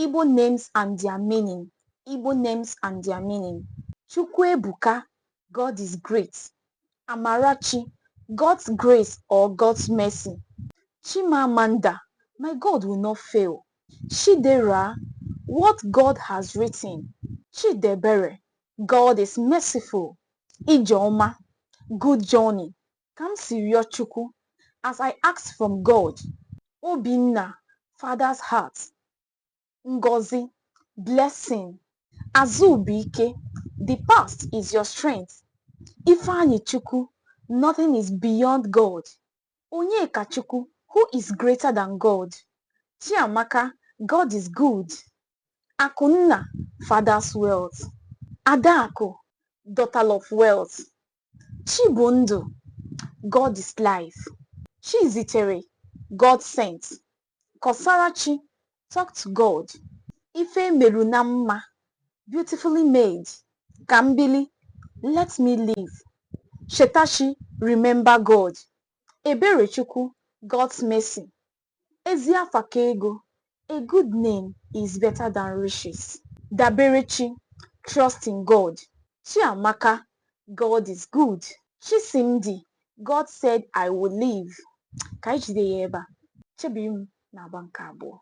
Igbo names and their meaning. Igbo names and their meaning. Chukwuebuka, God is great. Amarachi, God's grace or God's mercy. Chimamanda, my God will not fail. Chidera, what God has written. Chidebere, God is merciful. Ijeoma, good journey. Ka m si rịọ Chukwu, as I asked from God. Obinna, father's heart. Ngozi, blessing. Azubike, the past is your strength. Ifeanyichukwu, nothing is beyond God. Onyekachukwu, who is greater than God? Chiamaka, God is good. Akunna, father's wealth. Adaku, daughter of wealth. Chibundu, God is life. Chizitere, God sent. Kosarachi, talk to God. Ife Merunamma, beautifully made. Kambili, let me live. Chetachi, remember God. Eberechukwu, God's mercy. Eziafakaego, a good name is better than riches. Daberechi, trust in God. Chiamaka, God is good. Chisimdi, God said I will live. Ka anyị jide ya ebe a. Chebiri m na-agba nke abụọ.